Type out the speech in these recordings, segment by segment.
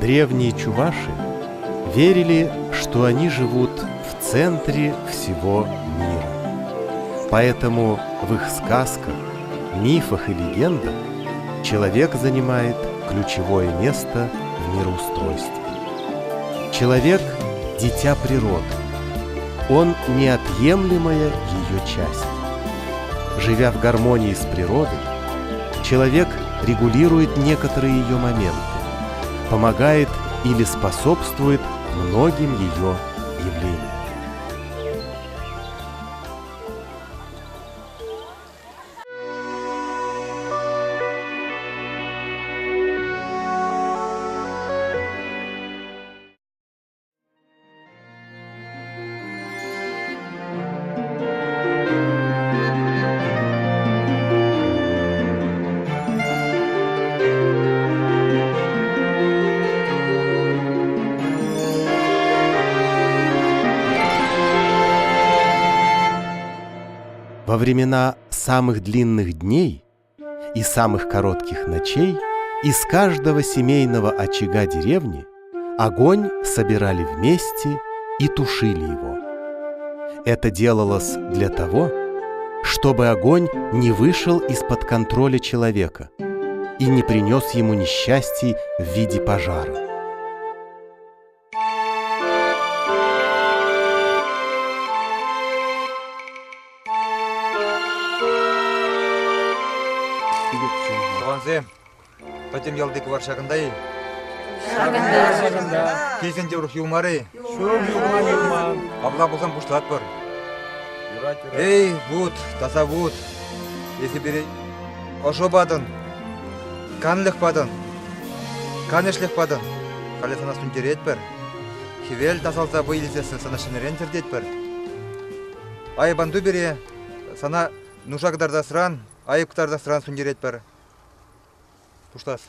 Древние чуваши верили, что они живут в центре всего мира. Поэтому в их сказках, мифах и легендах человек занимает ключевое место в мироустройстве. Человек – дитя природы. Он – неотъемлемая ее часть. Живя в гармонии с природой, человек регулирует некоторые ее моменты, помогает или способствует многим ее явлениям. Во времена самых длинных дней и самых коротких ночей из каждого семейного очага деревни огонь собирали вместе и тушили его. Это делалось для того, чтобы огонь не вышел из-под контроля человека и не принес ему несчастий в виде пожара. Тӑвансем, пӗтӗм ялти кӑвар ҫакӑнта-и? Ҫакӑнта. Ҫакӑнта. Килсен те урӑх юлмарӗ-и? Ҫук, юлман, юлман. Апла пулсан пуҫлатпӑр. Юрать, юрать. Эй, вут, таса вут, эсӗ пире ӑшӑ патӑн, канлӗх патӑн, канӗҫлӗх патӑн. Халӗ сана сӳнтеретпӗр. Хӗвел тасалса вӑй илсессӗн сана ҫӗнӗрен чӗртетпӗр. Айӑпанту пире сана нуша кӑтартасран, айӑп кӑтартасран сӳнтеретпӗр. Пуҫлас.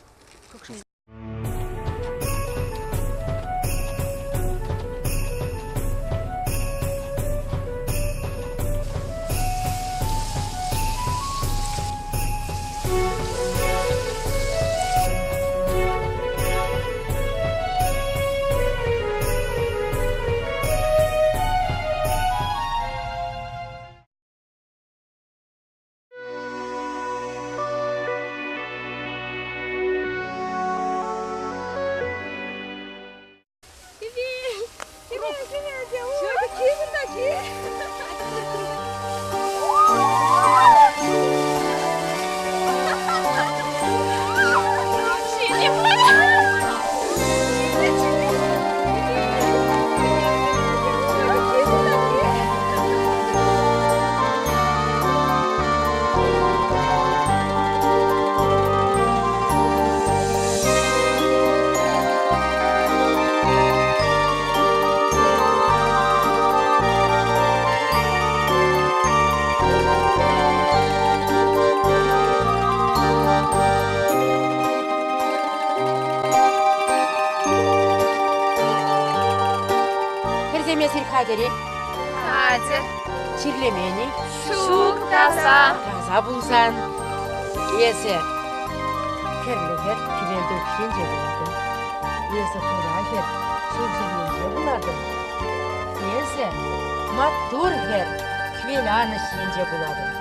Хӗрсем эсир хатӗр-и? Хатӗр. Чирлемен-и? Ҫук, таса. Таса пулсан эсӗ хӗрлӗ хӗр хӗвелтухӑҫ енче пулатӑн. Эсӗ хура хӗр ҫурҫӗр енче пулатӑн. Эсӗ маттур хӗр хӗвел анӑҫ енче пулатӑн.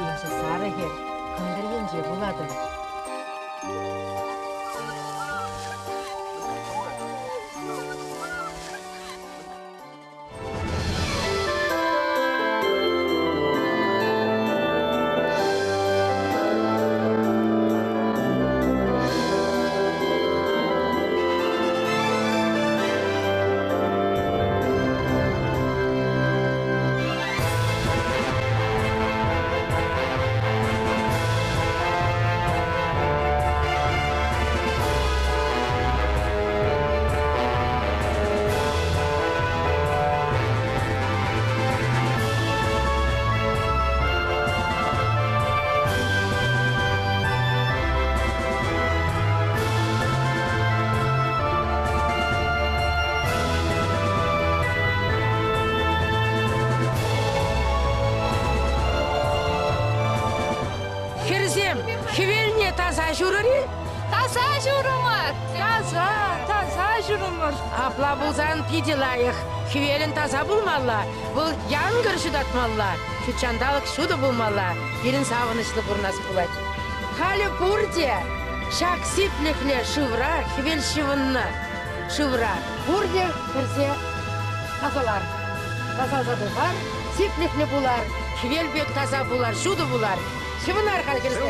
Эсӗ сарӑ хӗр кӑнтӑр енче пулатӑн. Хӗрсем, хӗвелне таса ҫурӑр-и? Таса ҫурӑмӑр! Таса, таса ҫурӑмӑр. Апла пулсан питӗ лайӑх. Хӗвелӗн таса пулмалла, вӑл янкӑр ҫутатмалла, ҫутҫанталӑк ҫутӑ пулмалла, пирӗн савӑнӑҫлӑ пурӑнас пулать. Халӗ пурте ҫак сиплӗхлӗ шывра, хӗвел ҫӑвӑннӑ шывра пурте кӗрсе тасалар. Тасалса тухар, сиплӗхлӗ пулар, хӗвел пек таса пулар, ҫутӑ пулар. Ҫӑвӑнар халь кӗрсе.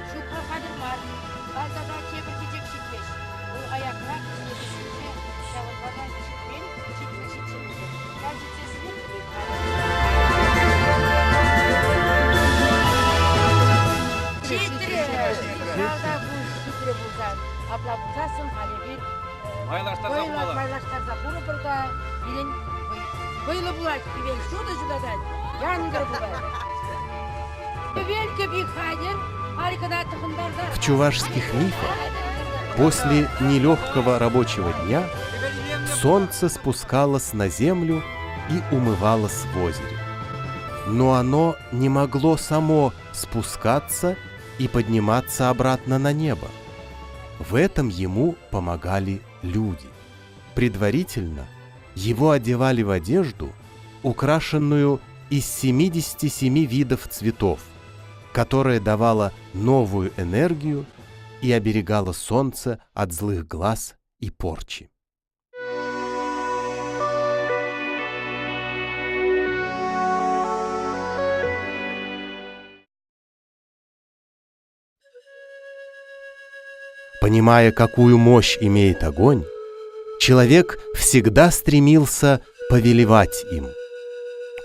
Ҫук-ха, хатӗр мар. Халь тата тепӗр чечек ҫитмест. Вӑл аякра ӗҫлесе ҫавӑнпа та ҫитмен, ҫитмӗл ҫиччӗмӗшӗ. Ҫав ҫитсессӗнех Ҫитрӗ! Ялта ҫитрӗ пулсан, апла пулсассӑн халь эпир Майлаштарса хумалла. Майлаштарса хурӑпӑр та пирӗн вӑйлӑ пулать, хӗвел ҫутӑ ҫутатать, янкӑр пулать. Хӗвел кӗпи хатӗр, халь кӑна тӑхӑнтарса. В чувашских мифах после нелегкого рабочего дня солнце спускалось на землю и умывалось в озере. Но оно не могло само спускаться и подниматься обратно на небо. В этом ему помогали люди. Предварительно его одевали в одежду, украшенную из 77 видов цветов, которая давала новую энергию и оберегала солнце от злых глаз и порчи. Понимая, какую мощь имеет огонь, человек всегда стремился повелевать им.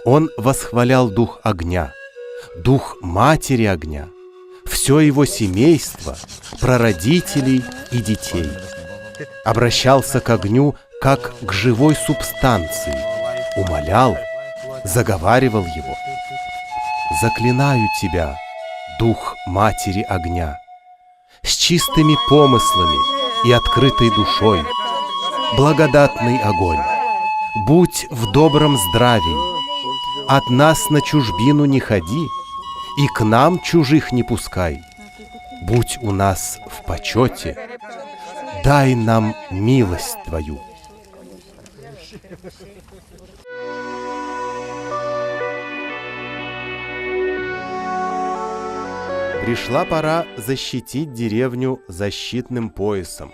Он восхвалял дух огня, дух матери огня, все его семейство, прародителей и детей. Обращался к огню как к живой субстанции, умолял, заговаривал его. «Заклинаю тебя, дух матери огня, с чистыми помыслами и открытой душой, благодатный огонь, будь в добром здравии, от нас на чужбину не ходи и к нам чужих не пускай, будь у нас в почете, дай нам милость Твою. Пришла пора защитить деревню защитным поясом.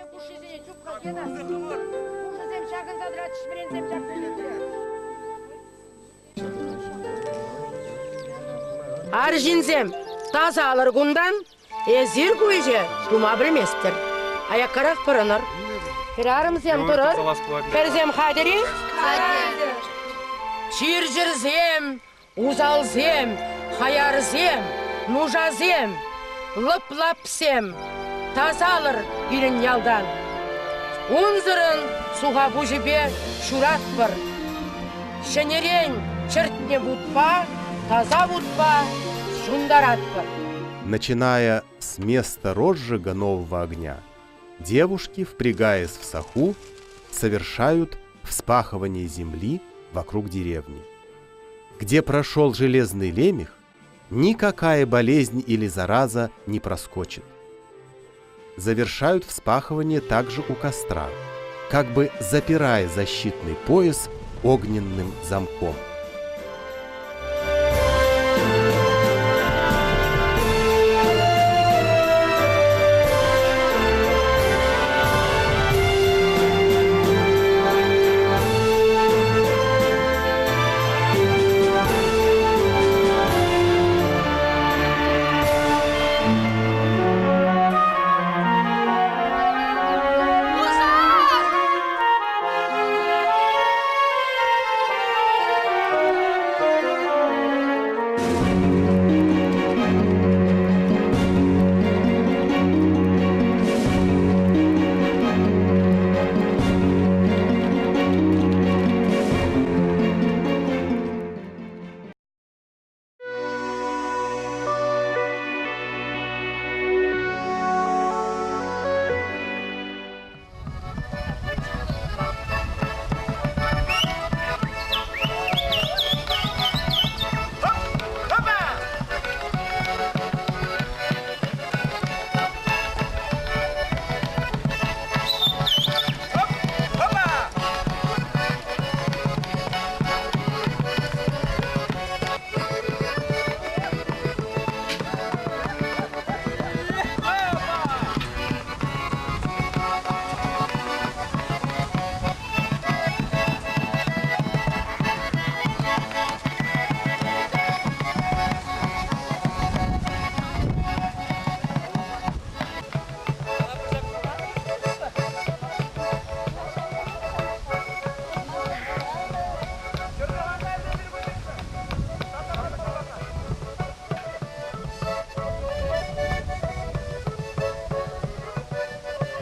Арҫынсем, тасалӑр кунтан, эсир ку ӗҫе тума пӗлместӗр. Аяккарах пӑрӑнӑр. Хӗрарӑмсем тӑрӑр. Хӗрсем хатӗр-и? Хатӗр. Чир-чӗрсем, усалсем, хаярсем, нушасем, лӑп-лапсем, тасалӑр пирӗн ялтан. Унсӑрӑн суха пуҫӗпе ҫуратпӑр. Ҫӗнӗрен чӗртнӗ вутпа, таса вутпа ҫунтаратпӑр. Начиная с места розжига нового огня, девушки, впрягаясь в саху, совершают вспахивание земли вокруг деревни. Где прошел железный лемех, никакая болезнь или зараза не проскочит. Завершают вспахивание также у костра, как бы запирая защитный пояс огненным замком.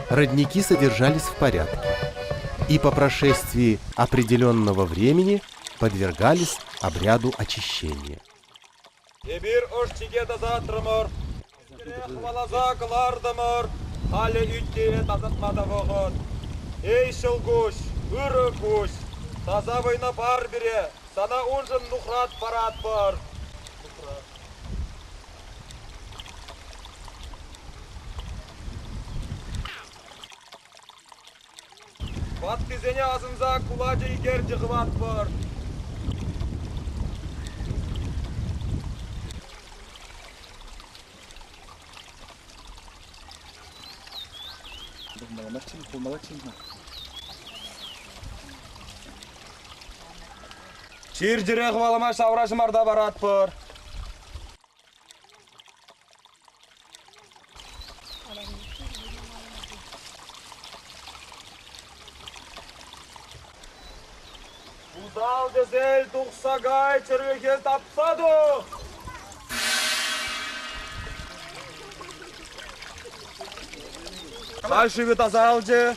родники содержались в порядке и по прошествии определенного времени подвергались обряду очищения. Эпир ӑш-чике тасатрӑмӑр, хӑваласа кӑлартӑмӑр, халӗ ӳт-тире тасатма та вӑхӑт. Эй, ҫӑлкуҫ, ырӑ куҫ, таса вӑйна пар пире, сана уншӑн нухрат паратпӑр. Ваттисене асӑнса кулачӑ икерчӗ хыватпӑр. Чир-чӗре хӑвалама ҫавра ҫӑмарта паратпӑр. Усал-тӗсел тухса кай, чӗрӗлӗхе тапса тух! Халь шывӗ тасалчӗ.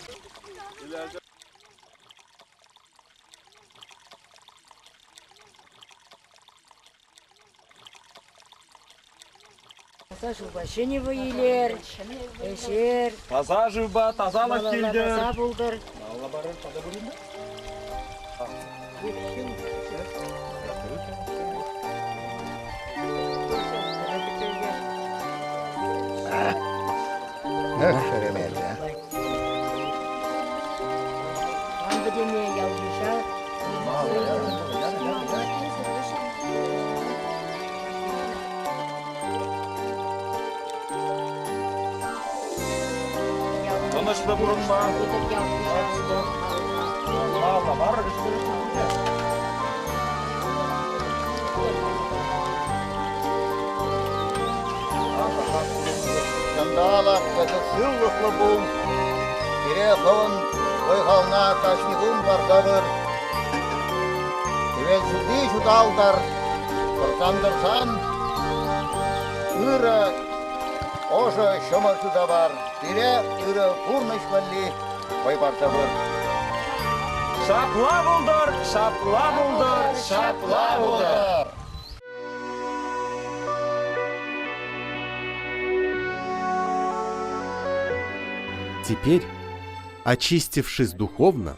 Таса шывпа ҫӗнӗ вӑй илер, ӗҫер. Таса шывпа тасалӑх килтӗр. Таса пултӑр. Эх, шеремет, а. Ан пӗтеме ял-йыша. Тӑнӑҫлӑ пурӑнма. Малла мар. Ҫанталӑк тата сывлӑхлӑ пул. Пире хӑвӑн вӑй-хална кашни кун парса пыр. Хӗвел ҫути ҫуталтӑр, тӑрсан-тӑрсан ырӑ, ӑшӑ ҫӑмӑл ҫуса пар. Пире ырӑ пурнӑҫ валли вӑй парса пыр. Ҫапла пултӑр, ҫапла пултӑр, ҫапла пултӑр. Теперь, очистившись духовно,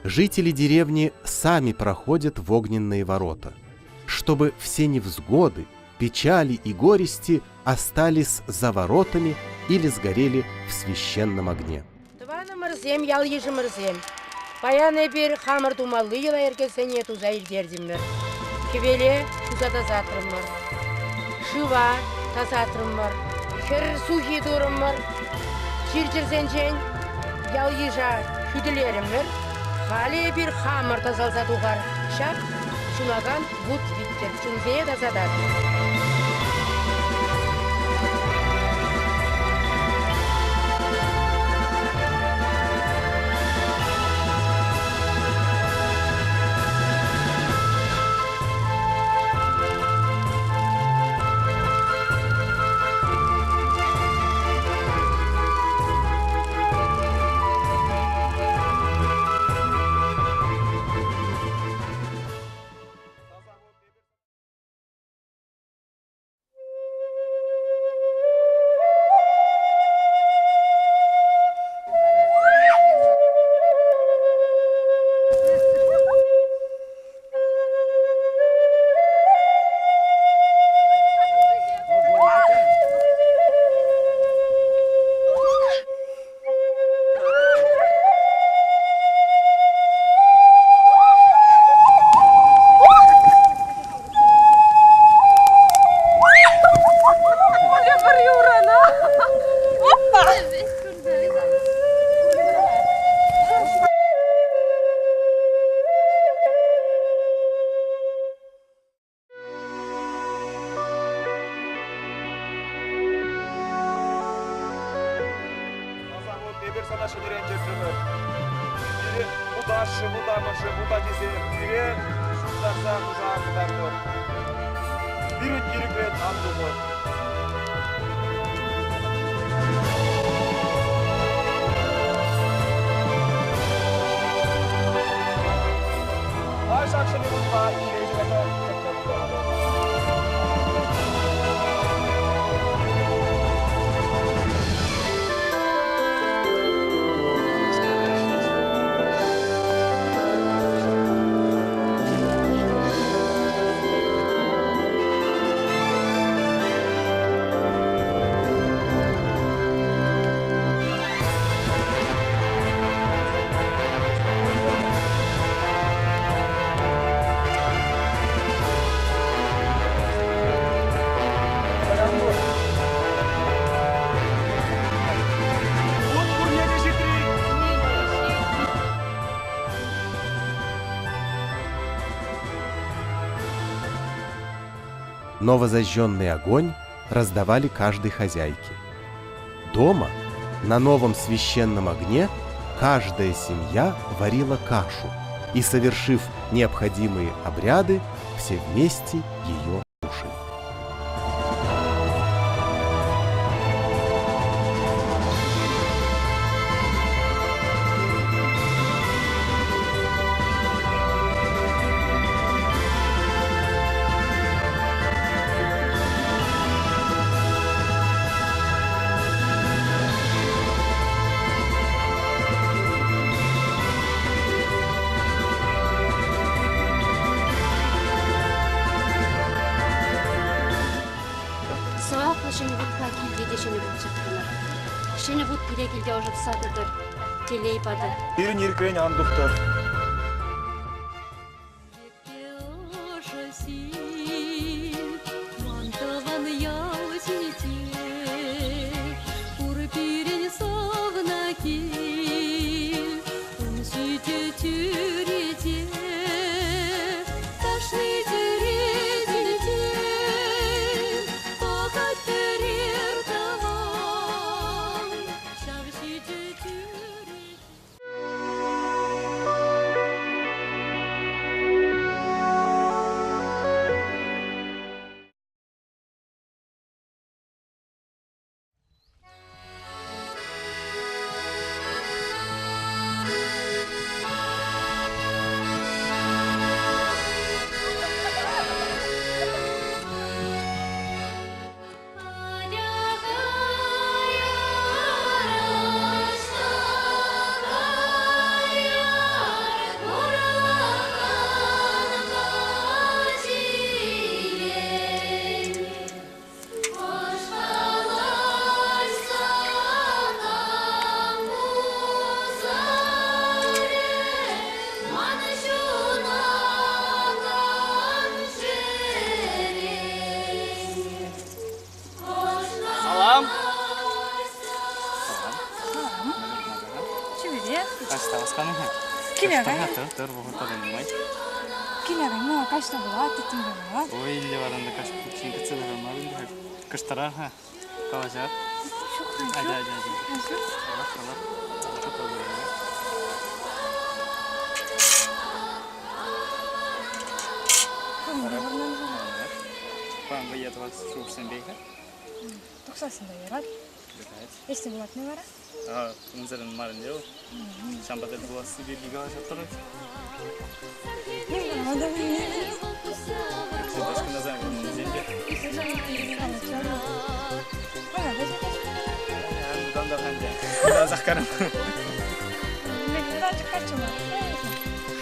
жители деревни сами проходят в огненные ворота, чтобы все невзгоды, печали и горести остались за воротами или сгорели в священном огне. Тӑванӑмӑрсем, ял-йышӑмӑрсем, паян эпир хамӑр тумалли йӑла-йӗркесене туса ирттертӗмӗр. Хӗвеле туса тасатрӑмӑр, шыва тасатрӑмӑр, хӗр сухи турӑмӑр, чир-чӗрсенчен ял-йыша хӳтӗлерӗмӗр. Халӗ эпир хамӑр тасалса тухар. Ҫак ҫунакан вут виттӗр, чунсене тасатар. Эпир сана ҫӗнӗрен чӗртрӗмӗр. Пире вуташшӗ, вутамӑшӗ, вута тесе пире ҫунтарса нуша кӑтартӑр. Пирӗн ирӗкрен ан тухӑр. илсе кайса кӗртме пултаратӑр. Вут пурне те ҫитри! Новозажженный огонь раздавали каждой хозяйке. Дома, на новом священном огне, каждая семья варила кашу и, совершив необходимые обряды, все вместе ее кушали. Сӑваплӑ ҫӗнӗ вутпа килте те ҫӗнӗ вут чӗртрӗмӗр. Ҫӗнӗ вут пире килте ӑшӑтса тӑтӑр, телей патӑр. Пирӗн ирӗкрен ан тухтӑр. Салам! Чиперех. Аҫта васканӑ-ха? Киле кай. Тӑр, тӑр, вӑхӑт та нумай. Киле кайма каҫ та пулать, тӗттӗм те пулать. Ой, илле варанда каҫ пулчин кӗтсе тӑрар мар ӗнтӗ. Кӑштӑрах-ха калаҫар. Ҫук-ха, Атя, ҫук. атя, атя. Ҫук. Калах, калах. Вӑхӑт та нумай. Хӑвӑн вӑрман Паян вӑййа тӑвас шухӑшсемпе-ха. Тухсассӑн та юрать. Юрать. Ӗҫсем пулать-и вара? Унсӑрӑн мар ӗнтӗ вӑл. Ҫавӑнпа тӗл пуласси пирки калаҫса тӑрать.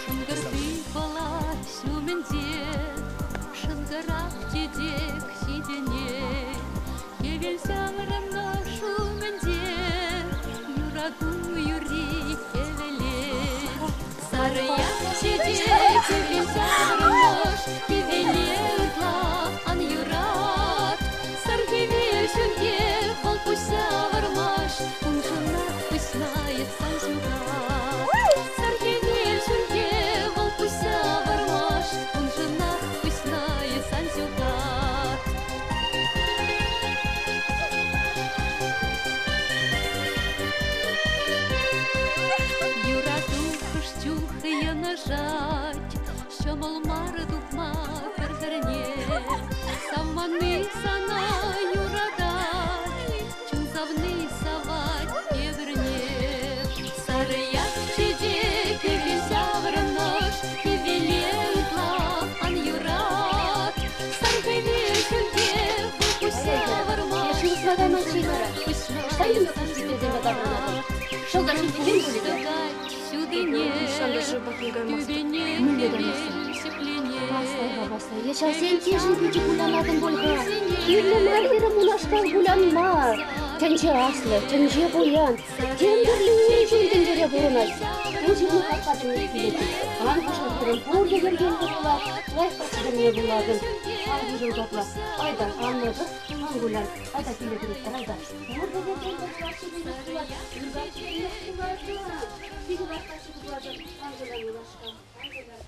Шӑнкӑрти пӑлак ҫумӗнче шӑнкӑрах чечек ҫитӗнет. Хӗвел ҫаврӑннӑ шумӗнче юрату юрри хӗвелет. Сарӑя чечек хӗвел ҫаврӑнӑш хӗвеле ытла ан юрат. Сар хӗвел ҫӳлте вӑл пуҫ ҫавӑрмаш, уншӑнах пуҫлает сан ҫука. Сар хӗвел ҫӳлте вӑл пуҫ ҫавӑрмаш, уншӑнах пуҫлает сан ҫука. Юрату хӑш чух йӑнӑшать, ҫӑмӑл мар тупма Килсен таврӑнатӑн. Шӑл та ҫитекен пулӗ те. Мӗнле каймастӑн? Паслай-ха, паслай. Е ҫавсен тешӗн пичӗ кулянатӑн пуль-ха. Кирлӗ мар терӗм унашкал кулянма. Тӗнче аслӑ, тӗнче пуян. Тем тӗрлӗ ырӑ ҫын тӗнчере пурӑнать. Ту ҫырми хапха тӗлне килет. Ан пӑшӑрханӑр, пурте йӗркеллӗ пулать. Лайӑх каччӑсене пулатӑн. Ан пӑшӑрхатла. Айта, ан мӑшӑр, ан кулян. Айта, киле кӗретпӗр, айта. Пурте йӗркеллӗ пулать, ҫитӗнех пулать. Ыр каччӑсемех пулатӑн. Питӗ лайӑх каччӑ пулатӑн. Ан кулян, юлашка. Ан кулян.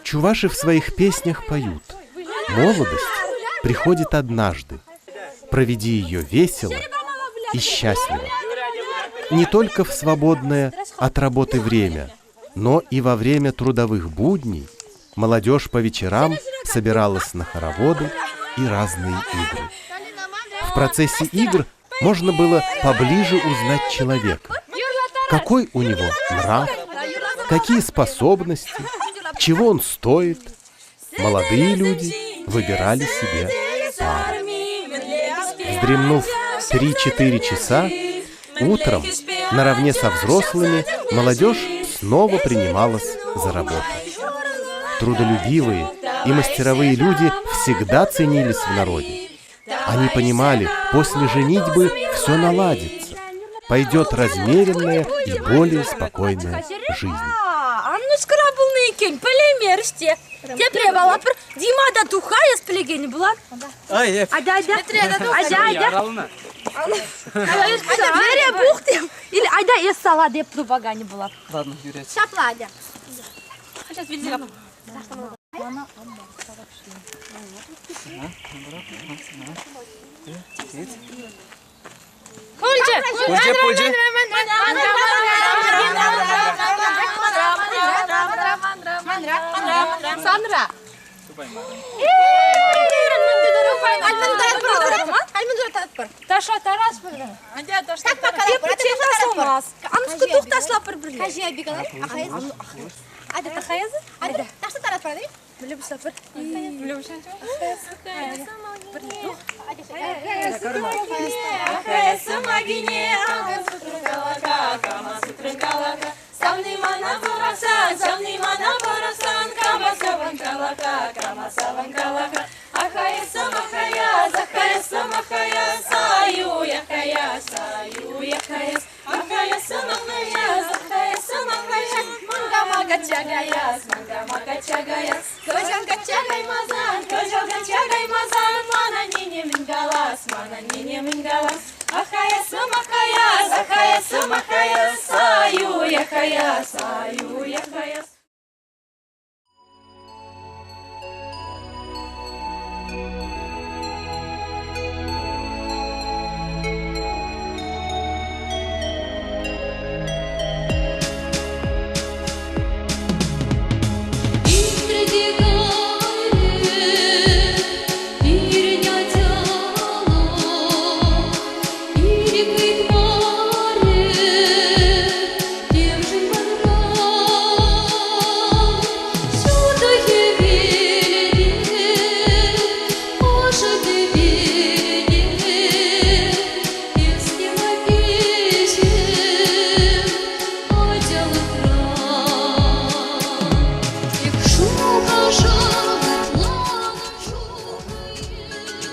Чуваши в своих песнях поют. Молодость приходит однажды. Проведи ее весело и счастливо. Не только в свободное от работы время, но и во время трудовых будней молодежь по вечерам собиралась на хороводы и разные игры. В процессе игр можно было поближе узнать человека. Какой у него нрав, какие способности, чего он стоит. Молодые люди выбирали себе пару. Вздремнув 3-4 часа, утром наравне со взрослыми молодежь снова принималась за работу. Трудолюбивые и мастеровые люди всегда ценились в народе. Они понимали, после женитьбы все наладится, пойдет размеренная и более спокойная жизнь. Аннушкӑра пулнӑ иккен, пӗлеймерӗҫ те. Тепре валапӑр. Дима та туха эс пӗлекенӗ пулан. Ай, эп. Атя, атя. Атя, атя. Вере пух тем. Или айда эс сала деп тупаканӗ пулап. Ладно, юрать. Ҫапла, атя. Сейчас видела. Пулчӗ. Пулчӗ, пулчӗ. Санра. Таша тарас пулнӑ. Анушка тух ташла пӗр-пӗрле. Савни мана пӑрахсан, савни мана пӑрахсан, кама саван калака, кама саван калака. Ахаясам, ахаяс, ахаясам, ахаяс, аю, яхаяс, аю, яхаяс. Ахаясам, ахаяс, ахаясам, ахаяс, мангама качагаяс, мангама качагаяс. Кӑҫал качча каймасан, кӑҫал качча каймасан, мана нине мӗн калас, мана нине мӗн калас. Ахаясам, ахаяс, ахаясам, ахаяс, аю, яхаяс, аю, яхаяс.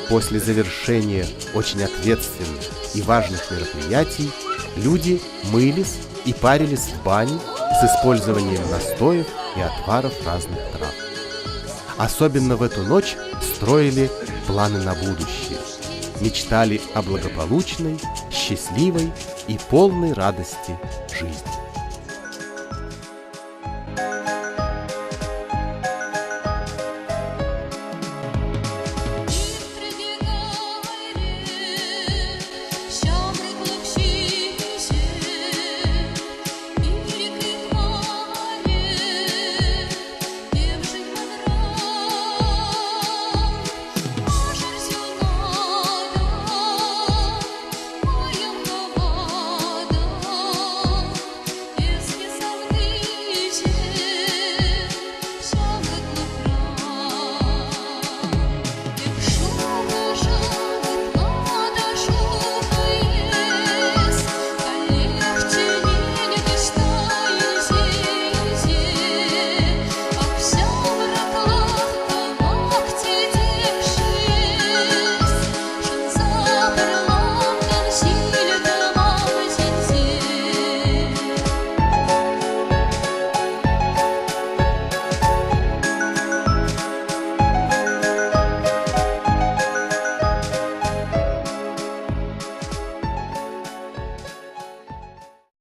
После завершения очень ответственных и важных мероприятий люди мылись и парились в бане с использованием настоев и отваров разных трав. Особенно в эту ночь строили планы на будущее, мечтали о благополучной, счастливой и полной радости жизни.